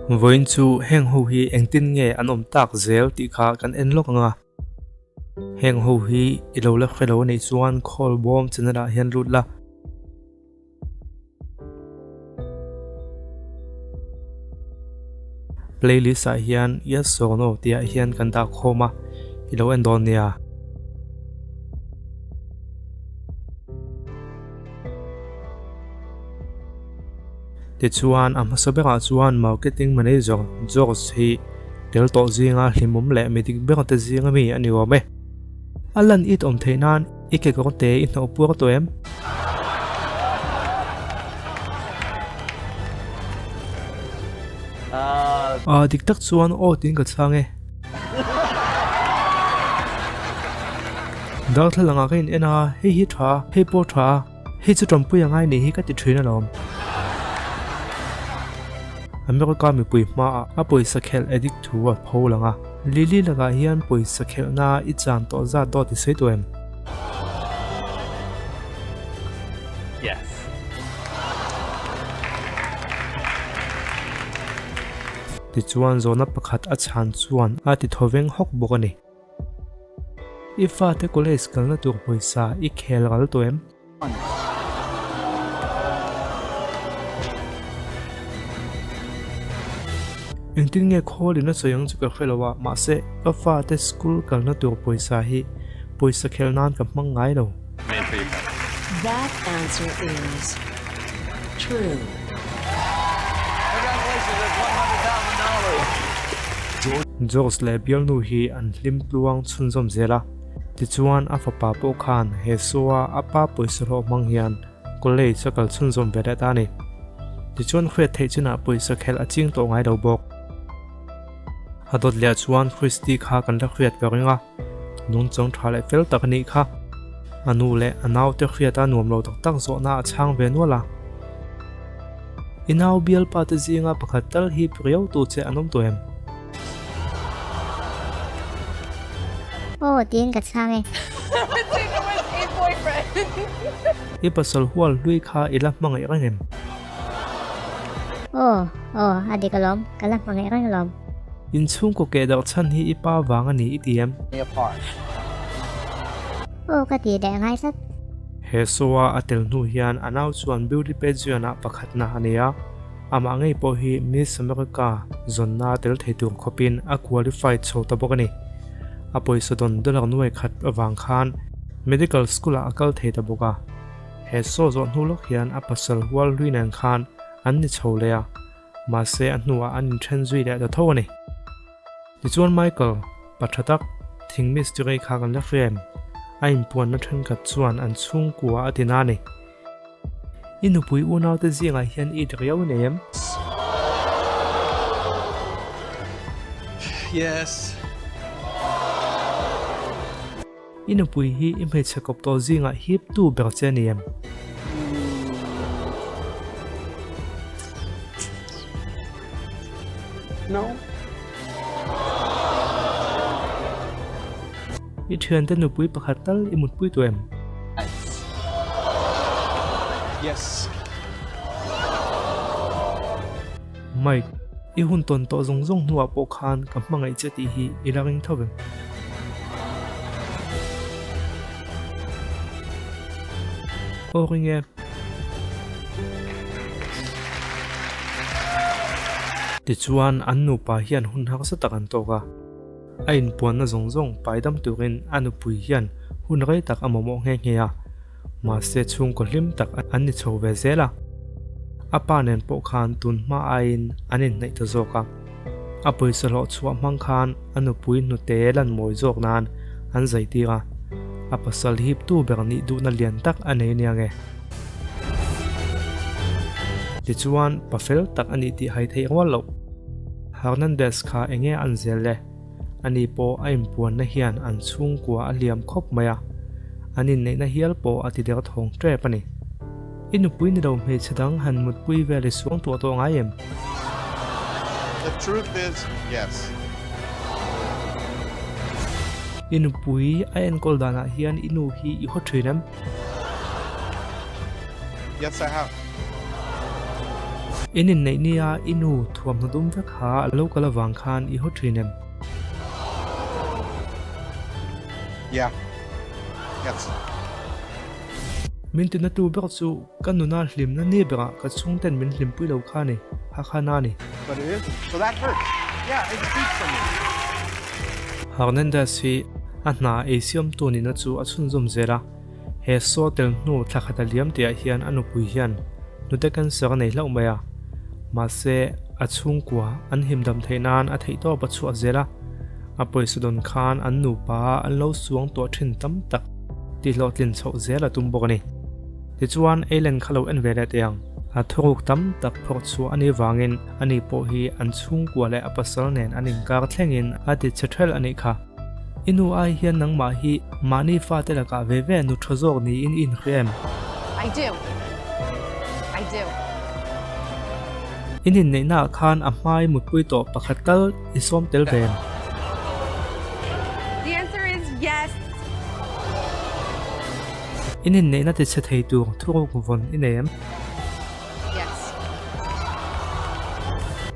Vawiin chu heng ho hi engtin nge an awm tak zel tih kha kan en lawk ang a. Heng ho hi i lo la hre lo anih chuan call bawm channel ah hian lut la. Playlist ah hian Yes or No tih ah hian kan dah khawm a, i lo en dawn nia. Tichuan, a hmasa berah chuan Marketing Manager George hi tel tawh zinga hlimawm leh mi dik ber te zinga mi a ni awm e. A lan it awm theih nan i kekawr te i hnawh puar tawh em? Aa, dik tak chuan aw tiin ka chhang e. Darthlalang ah ka in en a, hei hi tha, hei pawh tha. Hei chu tanpui a ngai nih hi ka ti thin alawm. America mipui hmaah a pawisa khelh addict thu a pho lang a. Lily lakah hian pawisa khelhna i chan tawh zat dawt i sawi tawh em? Yes. Tichuan zawhna pakhat a chhan chuan a ti thaw veng hawk bawk a ni. I fate college kalna tur pawisa i khel ral tawh em? Engtin nge khawl in a sawi ang chu ka hre lo a, mahse ka fate school kalna tur pawisa hi pawisa khel nan ka hmang ngai lo. That answer is true. George leh bialnu hi an hlim tluang chhunzawm zel a, tichuan a fapa pawh khan he show-a a pa pawisa hlawh hmang hian college a kal chhunzawm ve leh ta a ni. Tichuan hriat theih chinah pawisa khelh a ching tawh ngai lo bawk. A dawt leh chuan Christy kha kan la hriat ka ring a. Nungchang tha leh fel tak a nih kha. A nu leh a naute hriata nuam lo tak tak zawhna a chhang ve nual a. I nau bialpa te zinga pakhat tal hip riau tu che an awm tawh em? Aw tiin ka chhang e. I pasal hual hlui kha i la hmangaih reng em? Aw, aw, a dik alawm, ka la hmangaih reng alawm. Inchhungkaw keh darh chhan hi i pa vang a ni i ti em? Aw ka ti leh ngai tlat. He show-a a tel hnu hian a nau chuan Beauty Pageant-ah pakhatna a nei a, amah ngei pawh hi Miss America zawnna tel thei tur khawpin a qualified chho ta bawk a ni. A pawisa dawn dollar nuai khat avang khan medical school-ah a kal thei ta bawk a. He show zawh hnu lawk hian a pasal hual hlui nen khan an ni chho leh a. Mahse a hnuah an inthen zui leh ta tho a ni. Tichuan Michael, pa tha tak, thing mistiri kha kan la hria em? A inpuanna thenkhat chuan an chhungkua a ti na a ni. I nupui unaute zingah hian i it riau nei em? Yes. I nupui hi i hmeichhe kawp tawh zingah hip tu ber che a ni em? No. I thiante nupui pakhat tal i mutpui tu em? Yes. Mike, i hun tawn tawh zawng zawng hnuah pawh khan ka hmangaih che tih hi i la ring tho em? Aw ring e. Tichuan an nupa hian hun harsa tak an tawk a, a inpuanna zawng zawng paidam turin a nupui hian hun rei tak a mamawh nghe nghe a. Mahse chhungkaw hlim tak an ni chho ve zel a, a pa nen pawh khan tun hma aiin an inhnaih ta zawk a. A pawisa hlawh chhuah hmang khan a nupui hnute lan mawi zawk nan an zai tir a, a pasal hip tu ber nih duhna lian tak a nei nia nge. Tichuan pa fel tak a nih tih hai theih rual loh. Hernandez kha enge an zel le? Ani pawh a inpuanna hian an chhungkua a hliam khawp mai a, an inneihna hial pawh a ti der thawng tep a ni. I nupui ni lo hmeichhe dang han mutpui vel i suang tuah tawh ngai em? The truth is, yes. I nupui a enkawl danah hian i nu hi i haw thin em? Yes, I have. In inneih nia i nu thuamhnaw dum vek ha a lo kal avang khan i haw thin em? Yeah. Yes. Min tinatu ber chu ka nuna hlimna ni berah ka chhungten min hlimpui lo kha a ni, ha kha na a ni. But it isn't. So that hurts. Yeah, it speaks for me. Hernandez hi a hna eisiamtu nihna chu a chhunzawm zel a. He saw tel hnu thla khat a liam tihah hian a nupui hian hnute cancer a nei hlauh mai a, mahse a chhungkua an himdam theih nan a theihtawp a chhuah zel a, a pawisa dawn khan an nupa an lo suang tawh thin tam tak tihhlawhtlin chhoh zel a tum bawk a ni. Tichuan Eilen kha lo en ve leh teh ang. A thuruk tam tak phawrh chhuah a nih vangin ani pawh hi an chhungkua leh a pasal nen an inkar thlengin a ti chhe ṭhelh a nih kha. I nu ai hian nangmah hi mahni fate lakah ve ve nu tha zawk niin i inhria em? I do. I do. In inneihnaah khan a hmai mutpui tawh pakhat tal i sawm tel ve em? The answer is yes. In inneihna tichhe thei tur thuruk vawn i nei em?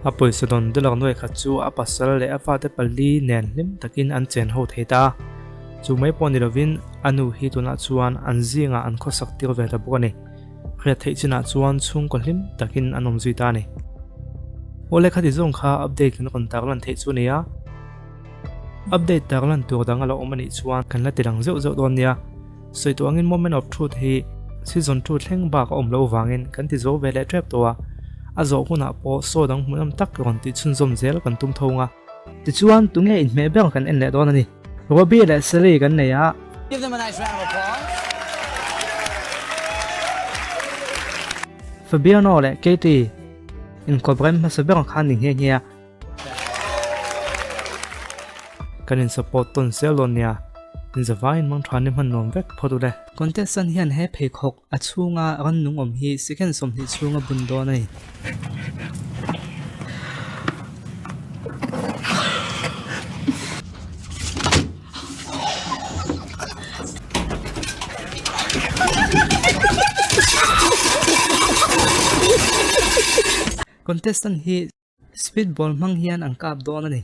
A pawisa dawn dollar nuai khat chu a pasal leh a fate pali nen hlim takin an chen ho thei ta a. Chu mai pawh ni lovin a nu hi tunah chuan an zingah an khawsak tir ve ta bawk a ni. Hriat theih chinah chuan chhungkaw hlim takin an awm zui ta a ni. Awle khati zawng kha update kan rawn tarlan theih chu a ni a. Update tarlan tur dang a lo awm a nih chuan kan la ti lang zeuh zeuh dawn nia. Sawi tawh angin Moment of Truth hi season 2 thleng bak a awm loh vangin kan ti zo ve leh tep tawh a, a zawh hunah pawh show dang hmuhnawm tak rawn tih chhunzawm zel kan tum tho nga. Tichuan tunge inhmeh ber kan en leh dawn a ni. Robbie leh Sally kan nei a. Give them a nice round of applause. Fabiano leh Katie inkawp rem hmasa ber khan ni nghe nghe a. Kan in support tawn zel dawn nia, in zavaiin mangtha ni hman nuam vek phawt ule. Contestant hian he pheikhawk a chhunga rannung awm hi second 20 chhunga bun dawn a ni. Contestant hi Speed ball hmang hian an kap dawn a ni.